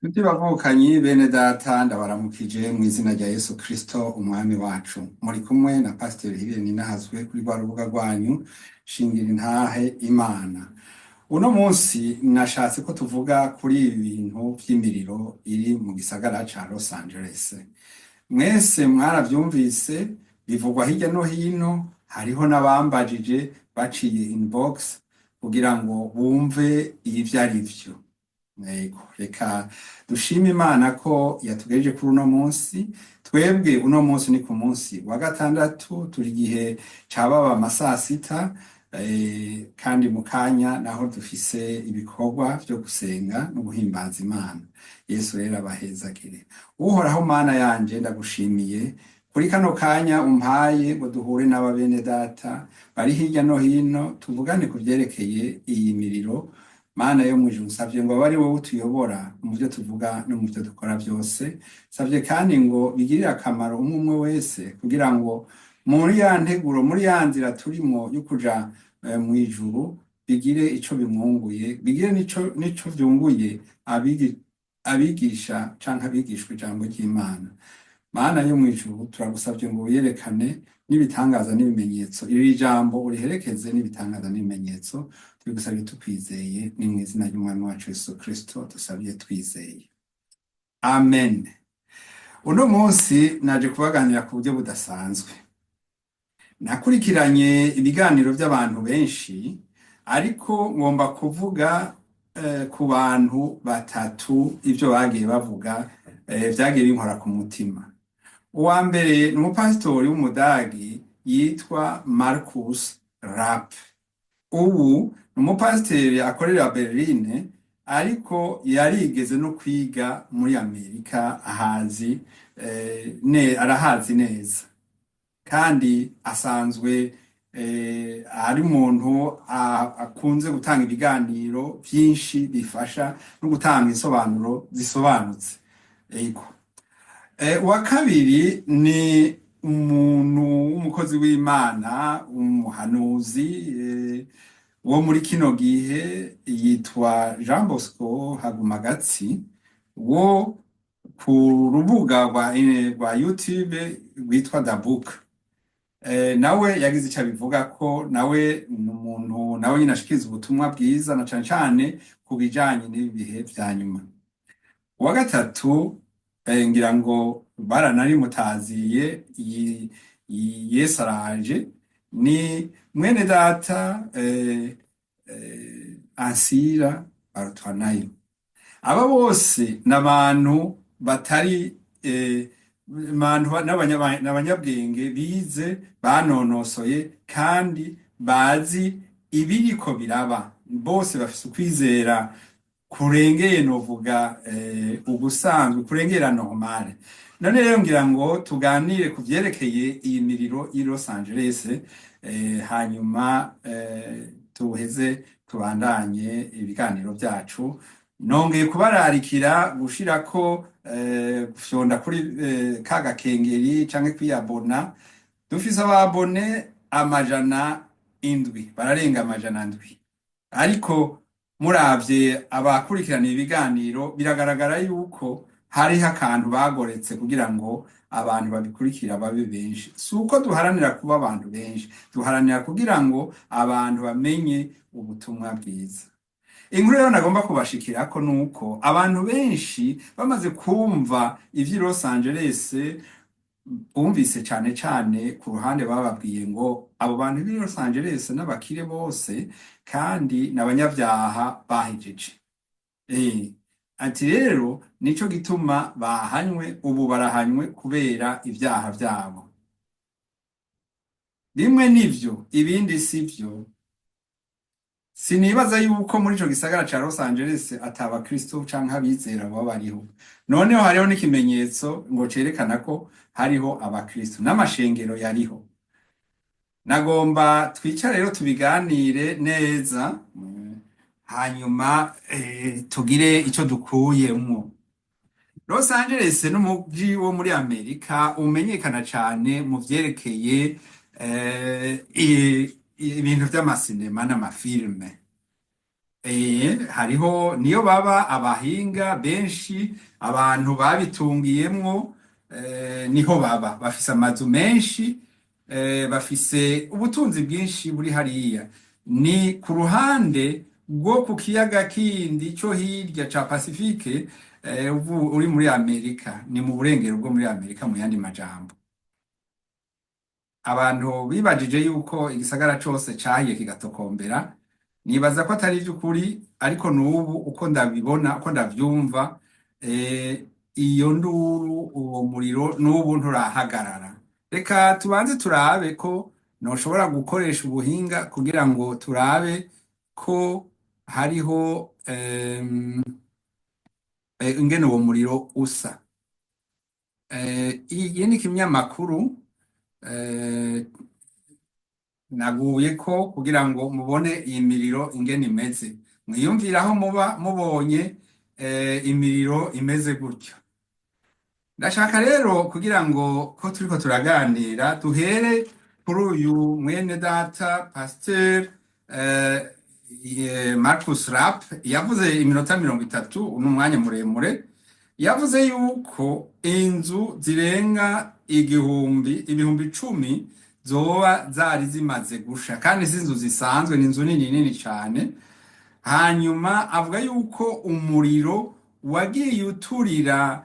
Ncuti bavukanyi, bene data, ndabaramukije mu izina rya Yesu Kristo umwami wacu. Muri kumwe na Pasiteri Hirene Ninahazwe kuri rwa rubuga rwanyu Shingira Intahe Imana. Uno munsi nashatse ko tuvuga kuri ibi bintu vy'imiriro iri mu gisagara ca Los Angeles. Mwese mwaravyumvise bivugwa hirya no hino, hariho n'abambajije baciye inbox kugira ngo bumve ivyo ari vyo. Yego, reka dushime Imana ko yatugejeje kuri uno munsi. Twebwe uno munsi ni ku munsi wa gatandatu, turi igihe cababa amasasita, kandi mu kanya naho dufise ibikorwa vyo gusenga no guhimbaza Imana. Yesu rero abahezagire. Uhoraho Mana yanje, ndagushimiye kuri kano kanya umpaye ngo duhure n'aba bene data bari hirya no hino, tuvugane ku vyerekeye iyi miriro. Mana yo mw'ijuru, nsavye ngo abe ari wowe utuyobora mu vyo tuvuga no mu vyo dukora vyose. Nsavye kandi ngo bigirire akamaro umwe umwe wese, kugira ngo muri ya nteguro, muri ya nzira turimwo yo kuja mw'ijuru, bigire ico bimwunguye, bigire n'ico vyunguye abigisha canke abigishwa ijambo ry'Imana. Mana yo mw'ijuru, turagusavye ngo wiyerekane n'ibitangaza n'ibimenyetso. Iri jambo uriherekeze n'ibitangaza n'ibimenyetso. Tubigusabye tukwizeye, ni mw'izina ry'umwami wacu Yesu Kristo dusabye twizeye. Amen. Uno munsi naje kubaganira ku buryo budasanzwe. Nakurikiranye ibiganiro by'abantu benshi, ariko ngomba kuvuga ku bantu batatu, ivyo bagiye bavuga vyagiye binkora ku mutima. Uwa mbere ni umupasitori w'Umudagi yitwa Marcus Rapp. Ubu ni umupasiteri akorera Berlin, ariko yarigeze no kwiga muri Amerika, ahazi arahazi neza, kandi asanzwe ari umuntu akunze gutanga ibiganiro vyinshi bifasha no gutanga insobanuro zisobanutse. Ego. Uwa kabiri ni umuntu w'umukozi w'Imana, umuhanuzi wo muri kino gihe, yitwa Jean Bosco Hagumagatsi, wo ku rubuga rwa YouTube rwitwa Dabook. Nawe yagize ico abivuga ko nawe ni umuntu nawe nyine ashikiriza ubutumwa bwiza, na cane cane ku bijanye n'ibi bihe vya nyuma. Uwa gatatu, ngira ngo baranabimutaziye, Yesu araje, ni mwene data Ansira Barutwanayo. Aba bose ni abantu batari bantu n'abanyabwenge bize, banonosoye kandi bazi ibiriko biraba. Bose bafise ukwizera kurengeye, novuga ugusanzwe, kurengera normale. None rero ngira ngo tuganire ku vyerekeye iyi miriro y'i Los Angeles, hanyuma tuheze tubandanye ibiganiro vyacu. Nongeye kubararikira gushirako gufyonda kuri ka gakengeri canke kwiyabona. Dufise aba abonnés 700, bararenga 700, ariko muravye abakurikirana ibiganiro, biragaragara yuko hariho akantu bagoretse kugira ngo abantu babikurikira babe benshi. Si uko duharanira kuba abantu benshi, duharanira kugira ngo abantu bamenye ubutumwa bwiza. Inkuru rero nagomba kubashikirako nuko abantu benshi bamaze kumva ivy'i Los Angeles, bumvise cane cane ku ruhande bababwiye ngo abo bantu b'i Los Angeles n'abakire bose kandi n'abanyabyaha bahejeje. Ati rero nico gituma bahanywe, ubu barahanywe kubera ivyaha vyabo. Bimwe nivyo, ibindi sivyo. Sinibaza yuko muri ico gisagara ca Los Angeles ata bakristo canke abizera baba bariho. Noneho hariho n'ikimenyetso ngo cerekana ko hariho abakristo n'amashengero yariho. Nagomba twicare rero tubiganire neza, hanyuma tugire ico dukuyemwo. Los Angeles n'umuji wo muri Amerika umenyekana cane mu vyerekeye ibintu vy'amasinema n'amafilme. Hariho niyo baba abahinga benshi, abantu babitungiyemwo, niho baba bafise amazu menshi, bafise ubutunzi bwinshi buri hariya. Ni ku ruhande rwo ku kiyaga kindi co hirya ca Pasifike, uri muri Amerika, ni mu burengero bwo muri Amerika mu yandi majambo. Abantu bibajije yuko igisagara cose cahiye kigatokombera, nibaza ko atari ivy'ukuri, ariko n'ubu uko ndabibona, uko ndavyumva, iyo nduru, uwo muriro n'ubu nturahagarara. Reka tubanze turabe ko noshobora gukoresha ubuhinga kugira ngo turabe ko hariho ingene uwo muriro usa. Iyi ni ikinyamakuru naguye ko kugira ngo mubone iyi miriro ingene imeze, mwiyumvire aho muba mubonye imiriro imeze gutyo. Ndashaka rero kugira ngo ko turiko turaganira duhere kuri uyu mwene data Pasteur Marcus Rapp yavuze iminota 30, ni umwanya muremure. Yavuze yuko inzu zirenga 1000, 10.000 zoba zari zimaze gusha, kandi si inzu zisanzwe, ni inzu nini nini cane. Hanyuma avuga yuko umuriro wagiye uturira,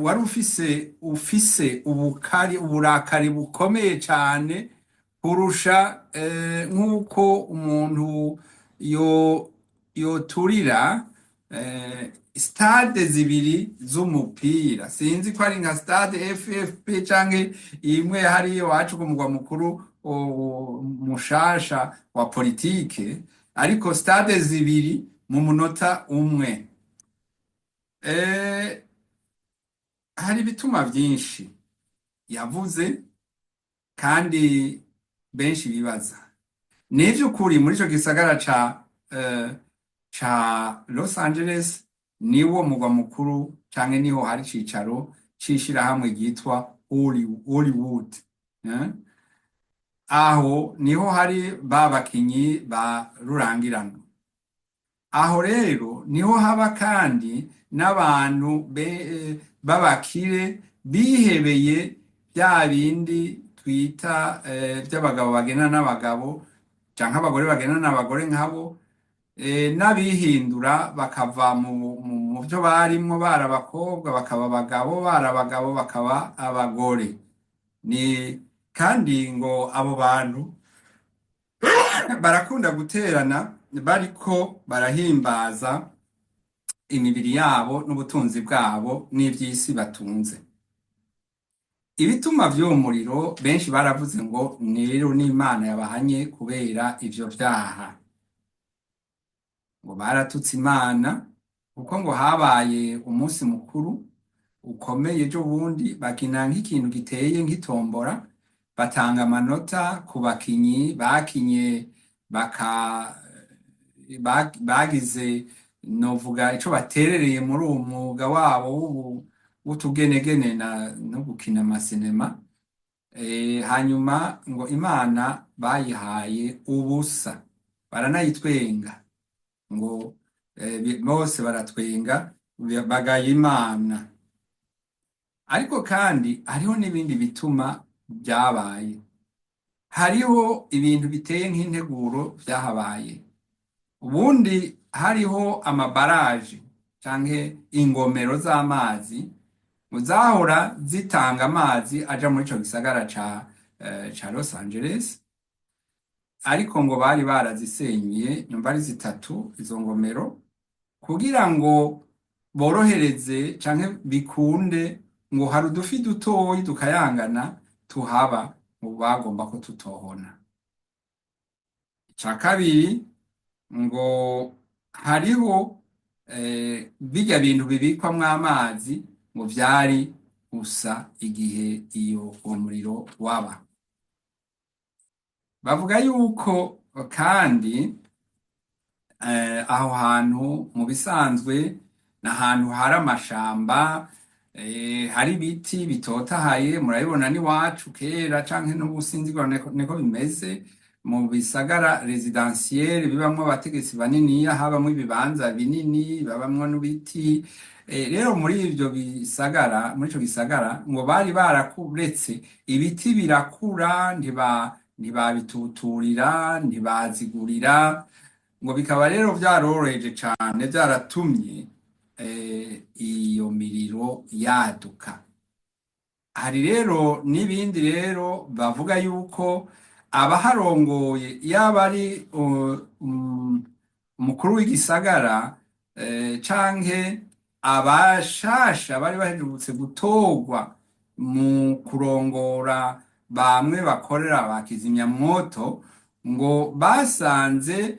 wari ufise ubukari, uburakari bukomeye cane kurusha nk'uko umuntu yoturira stade zibiri z'umupira. Sinzi ko ari nka stade FFP canke imwe hariya iwacu ku mugwa mukuru mushasha wa politike, ariko stade zibiri mu munota umwe. Hari ibituma vyinshi yavuze kandi benshi bibaza. Ni ivy'ukuri muri ico gisagara ca Los Angeles niwo mugwa mukuru canke niho hari icicaro c'ishirahamwe ryitwa Hollywood. Aho niho hari ba bakinyi ba rurangirano. Aho rero niho haba kandi n'abantu b'abakire bihebeye bya bindi twita vy'abagabo bagenda n'abagabo canke abagore bagenda n'abagore nkabo, n'abihindura bakava mu vyo barimwo, bari abakobwa bakaba abagabo, bari abagabo bakaba abagore. Ni kandi ngo abo bantu barakunda guterana bariko barahimbaza imibiri yabo n'ubutunzi bwabo n'ivy'isi batunze. Ibituma vy'uwo muriro, benshi baravuze ngo ni rero n'Imana yabahanye kubera ivyo vyaha, ngo baratutse Imana kuko ngo habaye umunsi mukuru ukomeye ejo bundi, bakina nk'ikintu giteye nk'itombora, batanga amanota ku bakinyi bakinye baka bagize novuga ico baterereye muri uwo mwuga wabo w'utugenegene no gukina amasinema. Hanyuma ngo Imana bayihaye ubusa, baranayitwenga, ngo bose baratwenga bagaya Imana. Ariko kandi hariho n'ibindi bituma byabaye, hariho ibintu biteye nk'integuro vyahabaye. Ubundi hariho amabaraje canke ingomero z'amazi zahora zitanga amazi aja muri ico gisagara ca Los Angeles, ariko ngo bari barazisenyuye, nyumva ari zitatu izo ngomero, kugira ngo borohereze canke bikunde ngo hari udufi dutoyi dukayangana tuhaba, ngo bagomba ko tutohona. Ica kabiri, ngo hariho birya bintu bibikwamwo amazi ngo vyari gusa igihe iyo uwo muriro waba. Bavuga yuko kandi aho hantu mu bisanzwe ni ahantu hari amashamba, hari ibiti bitotahaye. Murabibona n'iwacu kera canke n'ubu sinzi ko niko bimeze. Mu bisagara résidentiel bibamwo abategetsi baniniya, habamwo ibibanza binini, babamwo n'ibiti. Rero muri ivyo bisagara, muri ico gisagara ngo bari barakuretse ibiti birakura, ntibabituturira, ntibazigurira, ngo bikaba rero vyaroroheje cane, vyaratumye iyo miriro yaduka. Hari rero n'ibindi rero bavuga yuko abaharongoye, yaba ari umukuru w'igisagara canke abashasha bari baherutse gutorwa mu kurongora bamwe bakorera ba kizimyamwoto, ngo basanze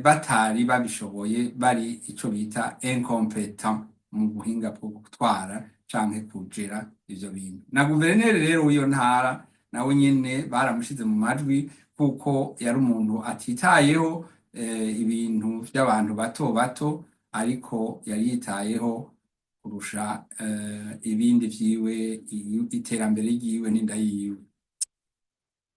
batari babishoboye, bari ico bita incompétent mu buhinga bwo gutwara canke kujera ivyo bintu. Na guverineri rero w'iyo ntara nawe nyene baramushize mu majwi, kuko yari umuntu atitayeho ibintu vy'abantu bato bato, ariko yari yitayeho kurusha ibindi vyiwe, iterambere ryiwe n'inda yiwe.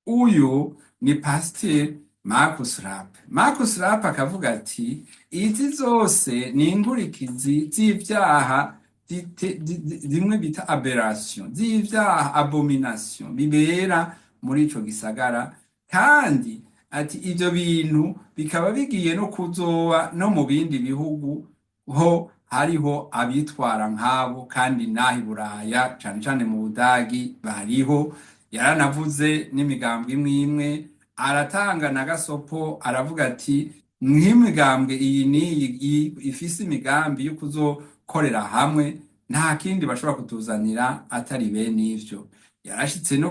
Uyu ni Pasiteri Marcus Rapp. Marcus Rapp akavuga ati: "Izi zose ni inkurikizi z'ivyaha zimwe bita aberration, z'ivyaha abomination bibera muri ico gisagara." Kandi ati ivyo bintu bikaba bigiye no kuzoba no mu bindi bihugu ho hariho abitwara nk'abo, kandi n'aho i Buraya, cane cane mu Budagi bariho. Yaranavuze n'imigambwe imwe imwe, aratanga na gasopo, aravuga ati nk'imigambwe iyi n'iyi ifise imigambi yo kuzokorera hamwe, nta kindi bashobora kutuzanira atari bene ivyo. Yarashitse no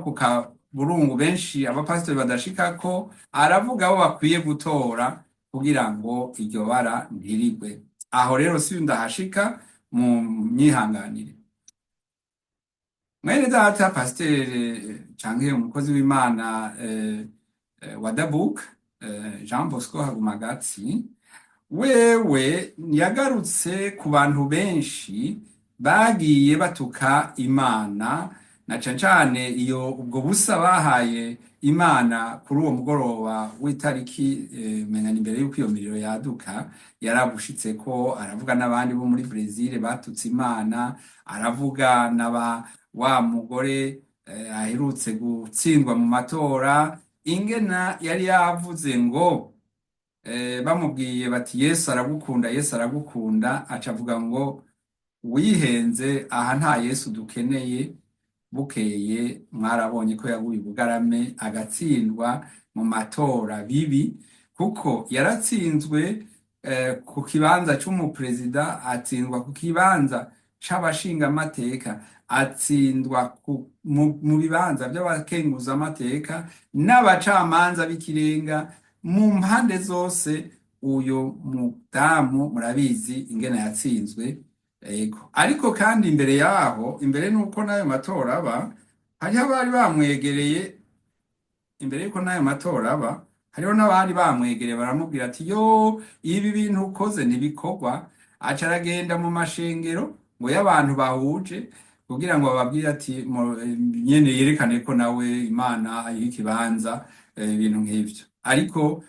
ku kaburungu benshi abapasitori badashikako, aravuga abo bakwiye gutora kugira ngo iryo bara ntirigwe. Aho rero si ndahashika, mu myihanganire. Mwene data pasiteri canke umukozi w'Imana wa Dabuk Jean Bosco Hagumagatsi, wewe yagarutse ku bantu benshi bagiye batuka Imana, na cane cane iyo ubwo busa bahaye Imana kuri uwo mugoroba w'itariki menya imbere y'uko iyo miriro yaduka. Yarabushitseko, aravuga n'abandi bo muri Brezil batutse Imana, aravuga n'aba wa mugore aherutse gutsindwa mu matora, ingena yari yavuze ngo bamubwiye bati: "Yesu aragukunda, Yesu aragukunda", aca avuga ngo: "Wihenze, aha nta Yesu dukeneye." Bukeye mwarabonye ko yaguye ubugarame, agatsindwa mu matora bibi, kuko yaratsinzwe ku kibanza c'umuperezida, atsindwa ku kibanza c'abashingamateka, atsindwa mu bibanza vy'abakenguzamateka n'abacamanza b'ikirenga mu mpande zose. Uyo mudamu murabizi ingene yatsinzwe. Ego. Ariko kandi imbere yaho, imbere nuko n'ayo matora aba, hariho abari bamwegereye. Imbere yuko n'ayo matora aba, hariho n'abari bamwegereye, baramubwira ati: "Yo, ibi bintu ukoze ntibikorwa." Aca aragenda mu mashengero ngo y'abantu bahuje kugira ngo bababwire ati nyene yerekane ko nawe Imana ayiha ikibanza, ibintu nk'ivyo. Ariko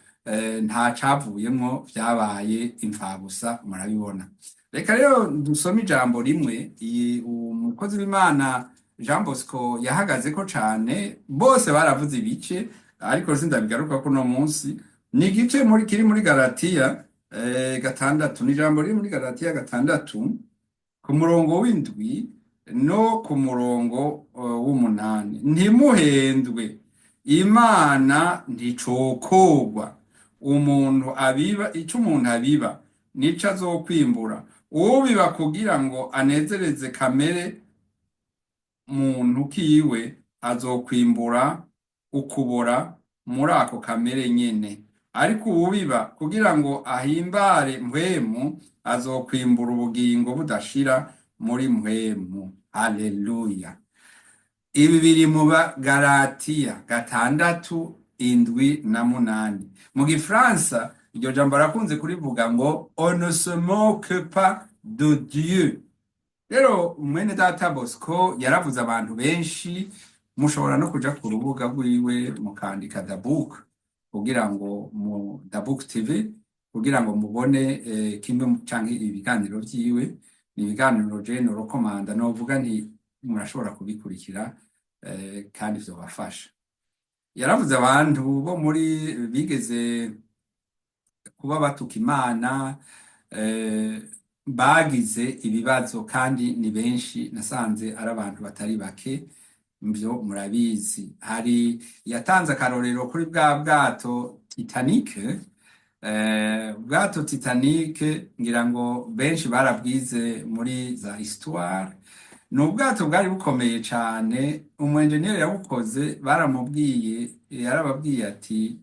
nta cavuyemwo, vyabaye imfabusa, murabibona. Reka rero dusome ijambo rimwe iyi umukozi w'Imana Jean Bosco yahagazeko cane. Bose baravuze ibice, ariko sindabigaruka kuno munsi. Ni igice muri kiri muri Galatiya 6, ni ijambo riri muri Galatiya 6 ku murongo w'7 no ku murongo w'8: "Ntimuhendwe, Imana nticokogwa. Umuntu abiba, ico umuntu abiba nico azokwimbura. Ubiba kugira ngo anezereze kamere muntu kiwe azokwimbura ukubora muri ako kamere nyene, ariko uwubiba kugira ngo ahimbare Mpwemu azokwimbura ubugingo budashira muri Mpwemu." Haleluya! Ibi biri mu Bagalatiya 6, 7 na 8. Mu Gifaransa iryo jambo barakunze kurivuga ngo: "On ne se moque pas de Dieu." Rero mwene data Bosco yaravuze abantu benshi. Mushobora no kuja ku rubuga rwiwe mukandika The Book kugira ngo mu The Book TV kugira ngo mubone kimwe canke ibiganiro vyiwe. Ni ibiganiro je norecommanda, novuga nti murashobora kubikurikira kandi vyobafasha. Yaravuze abantu bo muri bigeze kuba batuka Imana, bagize ibibazo, kandi ni benshi, nasanze ari abantu batari bake, mvyo murabizi. Hari yatanze akarorero kuri bwa bwato Titanic. Bwato Titanic, ngira ngo benshi barabwize muri za histoire. Ni ubwato bwari bukomeye cane. Umu engineer yabukoze baramubwiye, yarababwiye ati,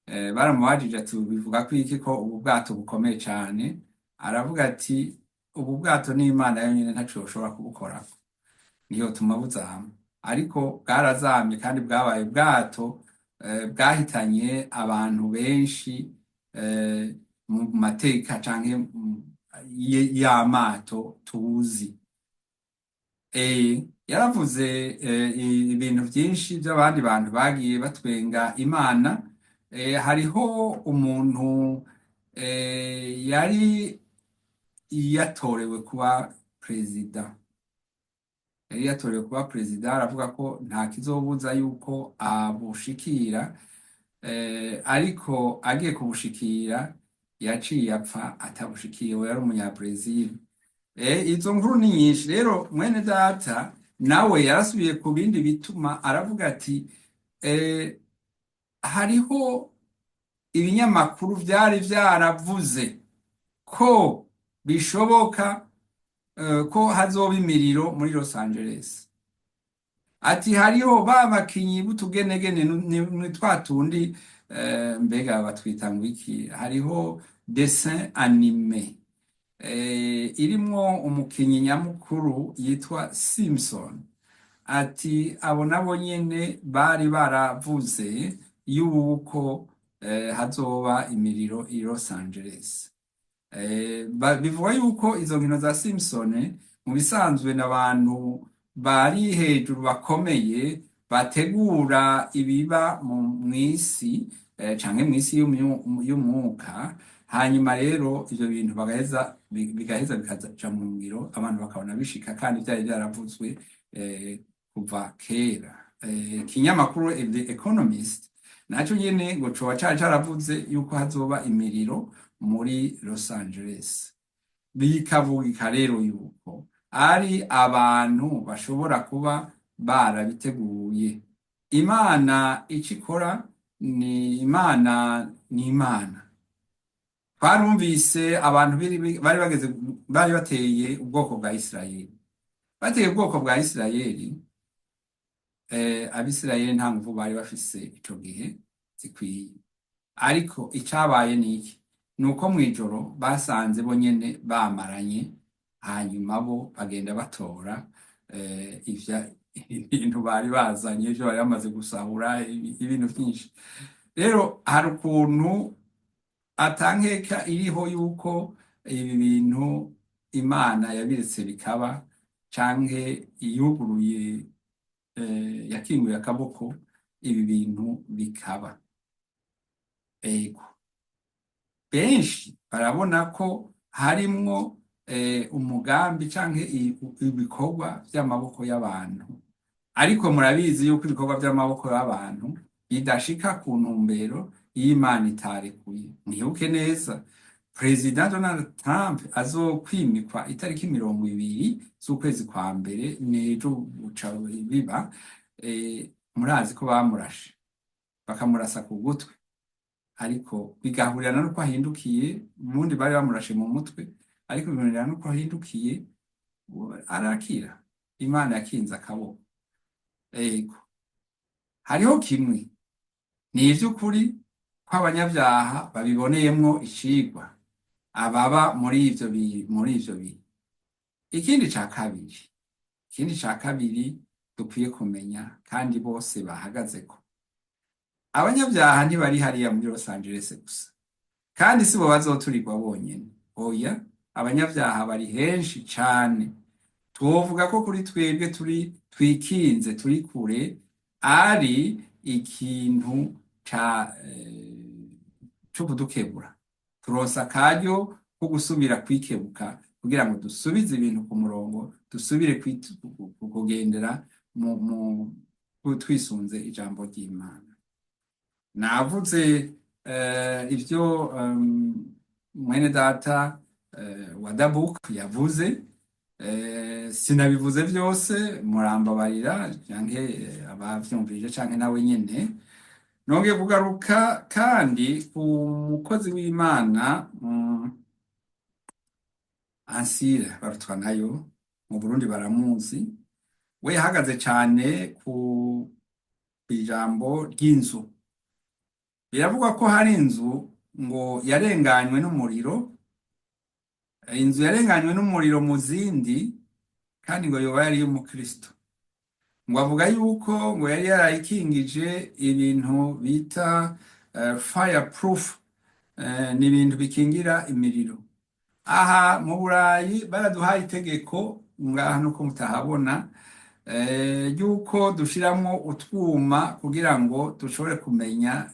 baramubajije ati: "Bivuga ko iki ko ubu bwato bukomeye cane?" Aravuga ati: "Ubu bwato ni Imana yonyine, ntaco yoshobora kubukorako, niyo tuma buzama." Ariko bwarazamye, kandi bwabaye ubwato bwahitanye abantu benshi mu mateka canke y'amato tuzi. Yaravuze ibintu vyinshi by'abandi bantu bagiye batwenga Imana. Hariho umuntu yari yatorewe kuba perezida, yari yatorewe kuba perezida, aravuga ko nta kizobuza yuko abushikira, ariko agiye kubushikira yaciye apfa atabushikiye. We yari umunyabrazil. Izo nkuru ni nyinshi. Rero mwene data nawe yarasubiye ku bindi bituma aravuga ati hariho ibinyamakuru vyari vyaravuze ko bishoboka ko hazoba imiriro muri Los Angeles. Ati hariho ba bakinyi b'utugenegene, ni twa tundi, mbega batwita ngo iki? Hariho dessin animé irimwo umukinyi nyamukuru yitwa Simpson. Ati abo nabo nyene bari baravuze yuko hazoba imiriro i Los Angeles. Bivugwa yuko izo nkino za Simpson mu bisanzwe n'abantu bari hejuru bakomeye bategura ibiba mu mw'isi canke mw'isi y'umwuka. Hanyuma rero ivyo bintu bagaheza bigaheza bikaja mu ngiro, abantu bakabona bishika kandi vyari vyaravuzwe kuva kera. Ikinyamakuru The Economist naco nyene ngo coba cari caravuze yuko hazoba imiriro muri Los Angeles. Bikavugika rero yuko ari abantu bashobora kuba barabiteguye. Imana ico ikora ni Imana, ni Imana. Twarumvise abantu bari bageze, bari bateye ubwoko bwa Isirayeli, bateye ubwoko bwa Isirayeli. Abisirayeli nta nguvu bari bafise ico gihe zikwiye, ariko icabaye ni iki? Ni uko mw'ijoro basanze bo nyene bamaranye, hanyuma bo bagenda batora ibintu bari bazanye, ivyo bari bamaze gusahura, ibintu vyinshi. Rero hari ukuntu atankeka iriho yuko ibi bintu Imana yabiretse bikaba, canke yuguruye, yakinguye akaboko ibi bintu bikaba. Ego, benshi barabona ko harimwo umugambi canke ibikorwa vy'amaboko y'abantu, ariko murabizi yuko ibikorwa vy'amaboko y'abantu bidashika ku ntumbero y'Imana itarekuye. Mwibuke neza Perezida Donald Trump azokwimikwa itariki 20 z'ukwezi kwa mbere, n'ejo buca biba. Murazi ko bamurashe, bakamurasa ku gutwi, ariko bigahurirana n'uko ahindukiye. Ubundi bari bamurashe mu mutwe, ariko bihurirana n'uko ahindukiye arakira. Imana yakinze akaboko. Ego, hariho kimwe ni ivy'ukuri ko abanyabyaha babiboneyemwo icigwa, ababa muri ivyo bihe. Ikindi ca kabiri dukwiye kumenya kandi bose bahagazeko, abanyabyaha ntibari hariya muri Los Angeles gusa, kandi sibo bazoturirwa bonyene. Oya, abanyabyaha bari henshi cane. Twovuga ko kuri twebwe turi twikinze turi kure ari ikintu co kudukebura. Turonsa akaryo ko gusubira kwikebuka kugira ngo dusubize ibintu ku murongo, dusubire kugendera mu twisunze ijambo ry'Imana. Navuze ivyo mwene data wa Dabuk yavuze, sinabivuze vyose, murambabarira canke abavyumvirije canke nawe nyene. Nongeye kugaruka kandi ku mukozi w'Imana Ansire Barutwanayo, mu Burundi baramuzi. We yahagaze cane ku ijambo ry'inzu. Biravugwa ko hari inzu ngo yarenganywe n'umuriro, inzu yarenganywe n'umuriro mu zindi, kandi ngo yoba yari iy'umukristo. Ngo avuga yuko ngo yari yarayikingije ibintu bita fireproof, ni ibintu bikingira imiriro. Aha mu Burayi baraduhaye itegeko ngaha, nuko mutahabona, yuko dushiramwo utwuma kugira ngo dushobore kumenya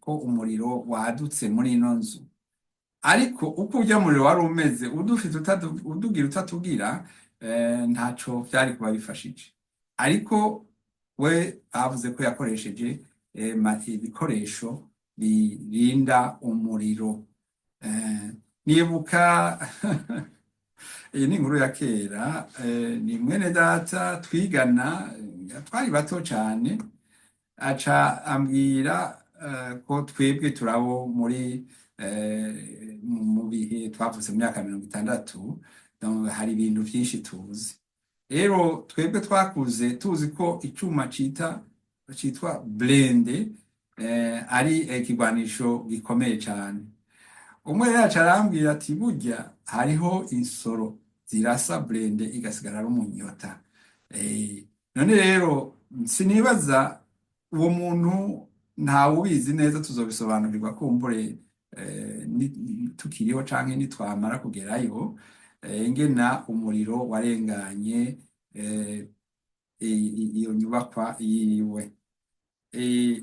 ko umuriro wadutse muri ino nzu. Ariko uko urya muriro wari umeze, udufite udugira utatugira, ntaco vyari kuba bifashije. Ariko we bavuze ko yakoresheje ibikoresho birinda umuriro. Nibuka iyi ni inkuru ya kera, ni mwene data twigana, twari bato cane, aca ambwira ko twebwe turabo muri mu bihe twavutse mu myaka 60, donc hari ibintu vyinshi tuzi. Rero twebwe twakuze tuzi ko icuma citwa blindé ari ikigwanisho gikomeye cane. Umwe rero aca arambwira ati: "Burya hariho insoro zirasa blindé igasigara ari umunyota." None rero sinibaza uwo muntu, ntawubizi neza, tuzobisobanurirwa kumbure tukiriho canke nitwamara kugerayo, ingena umuriro warenganye iyo nyubakwa yiwe.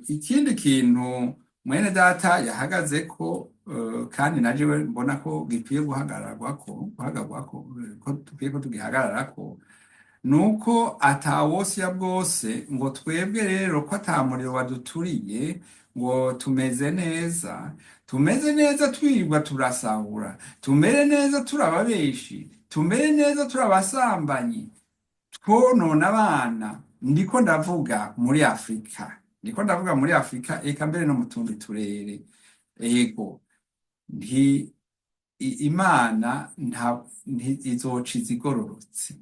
Ikindi kintu mwene data yahagaze ko, kandi na jewe mbona ko gikwiye guhagararwako, ko dukwiye ko tugihagararako, nuko atawosya bwose ngo twebwe rero ko ata muriro waduturiye ngo tumeze neza, tumeze neza twirirwa turasahura, tumere neza turababeshi, tumere neza turabasambanyi, twonona abana. Ndiko ndavuga muri Afrika, ndiko ndavuga muri Afrika, eka mbere no mu tundi turere. Ego, nti Imana nta izoca izigororotse,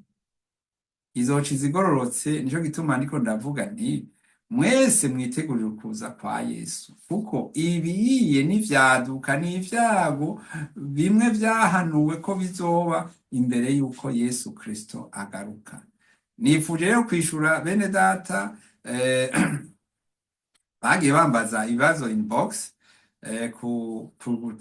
izoca izigororotse. Nico gituma ndiko ndavuga nti mwese mwitegurire ukuza kwa Yesu, kuko ibiyiye n'ivyaduka n'ivyago bimwe vyahanuwe ko bizoba imbere y'uko Yesu Kristo agaruka. Nifuje rero kwishura bene data bagiye bambaza ibibazo inbox ku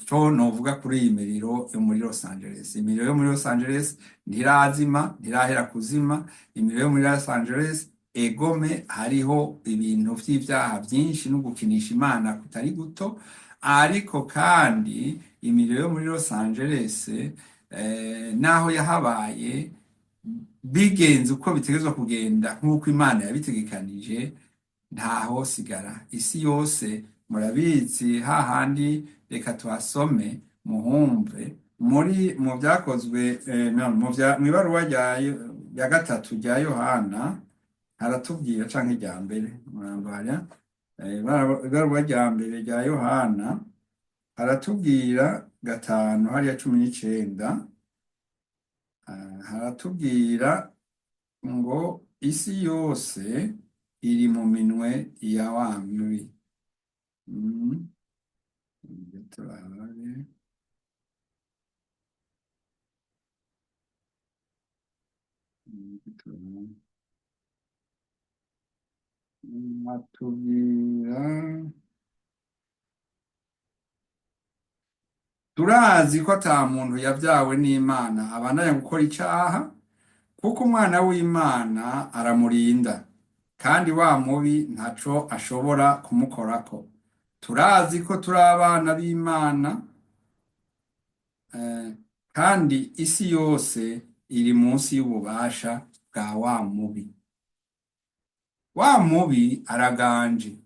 co novuga kuri iyi miriro yo muri Los Angeles. Imiriro yo muri Los Angeles ntirazima, ntirahera kuzima. Imiriro yo muri Los Angeles, egome, hariho ibintu vy'ivyaha vyinshi no gukinisha Imana kutari guto. Ariko kandi imiriro yo muri Los Angeles, naho yahabaye, bigenze uko bitegerezwa kugenda nk'uko Imana yabitegekanije, ntahosigara isi yose. Murabizi hahandi, reka tuhasome muhumve muri mu Byakozwe, no, mw'ibaruwa rya gatatu rya Yohana haratubwira, canke rya mbere, murambara, ibaruwa rya mbere rya Yohana haratubwira 5 hariya 19, haratubwira ngo isi yose iri mu minwe ya wa mubi. Turabe. Turabe. Atubwira: "Turazi ko ata muntu yavyawe n'Imana abandanya gukora icaha, Kuko umwana w'Imana aramurinda, kandi wa mubi ntaco ashobora kumukorako. Turazi ko turi abana b'Imana, kandi isi yose iri munsi y'ububasha bwa wa mubi. Wa mubi araganje.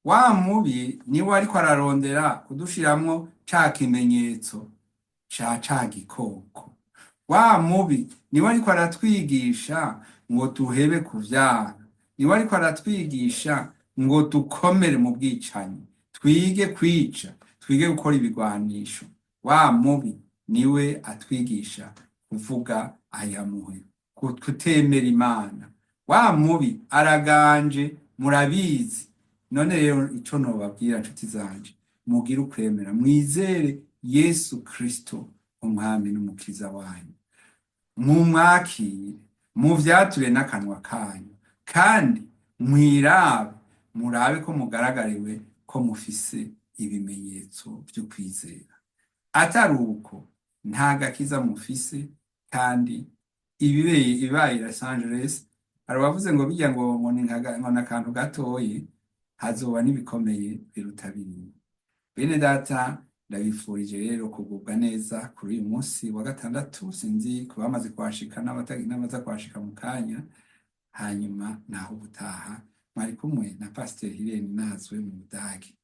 Wa mubi niwe ariko ararondera kudushiramwo ca kimenyetso ca ca gikoko. Wa mubi niwe ariko aratwigisha ngo duhebe kuvyara, niwe ariko aratwigisha ngo dukomere mu bwicanyi, twige kwica, twige gukora ibigwanisho. Wa mubi niwe atwigisha kuvuga ayamuhe, kutemera Imana. Wa mubi araganje, murabizi. None rero ico nobabwira, nshuti zanje, mugire ukwemera, mwizere Yesu Kristo umwami n'umukiza wanyu, mumwakire, muvyature n'akanwa kanyu, kandi mwirabe, murabe ko mugaragariwe ko mufise ibimenyetso vyo kwizera. Atari uko, nta gakiza mufise. Kandi ibibeye ibibaye i Los Angeles, hari uwavuze ngo bijya ngo ni ngo ni akantu gatoyi, hazoba n'ibikomeye biruta biriya. Bene data, ndabifurije rero kugubwa neza kuri uyu munsi wa gatandatu. Sinzi ku bamaze kuhashika n'abaza kuhashika mu kanya. Hanyuma naho ubutaha, mwari kumwe na Pasiteri Hirene Nazwe mu Budage.